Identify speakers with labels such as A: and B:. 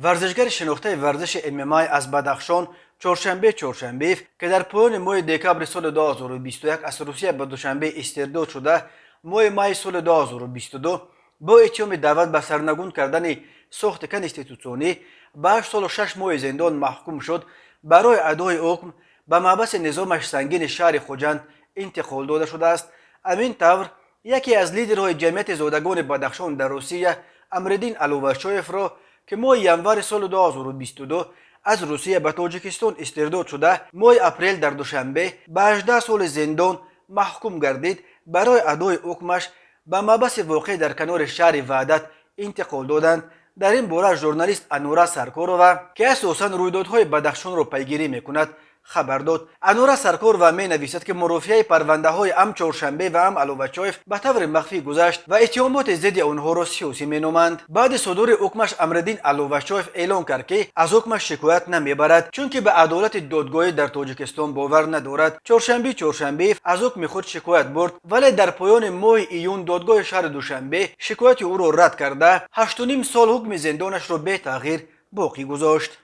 A: Варзишгари шинохтаи варзиши ММА аз Бадахшон Чоршанбе Чоршанбеев, ки дар поёни моҳи декабри соли 2021 аз Русия ба Душанбе истирдод шуда, моҳи майи соли 2022 бо иттиҳоми даъват ба сарнагун кардани сохти конститутсионӣ ба 8 солу 6 моҳи зиндон маҳкум шуд, барои адои ҳукм ба маҳбаси низомаш сангини шаҳри Хуҷанд интиқол дода шудааст. Ҳамин тавр, яке аз лидерҳои ҷамъияти зодагони Бадахшон дар Русия, Амриддин Аловачоевро, ки моҳи январи соли 2022 аз Русия ба Тоҷикистон истирдод шуда, моҳи апрел дар Душанбе ба 18 соли зиндон маҳкум гардид, барои адои ҳукмаш ба маҳбаси воқеъ дар канори шаҳри Ваҳдат интиқол доданд. Дар ин бора журналист Анура Саркорова, ки асосан рӯйдодҳои Бадахшонро пайгирӣ мекунад, хабар дод. Анура Саркорова менависад, ки мурофиаи парвандаҳои ҳам Чоршанбе ва ҳам Аловачоев ба таври махфӣ гузашт ва иттиҳомоти зидди онҳоро сиёсӣ меноманд. Баъди содури ҳукмаш Амриддин Аловачоев эълон кард, ки аз ҳукмаш шикоят намебарад, чунки ба адолати додгоҳӣ дар Тоҷикистон бовар надорад. Чоршанбе Чоршанбеев аз ҳукми худ шикоят бурд, вале дар поёни моҳи июн додгоҳи шаҳри Душанбе шикояти ӯро рад карда, 8,5 сол ҳукми зиндонашро бетағйир боқӣ гузошт.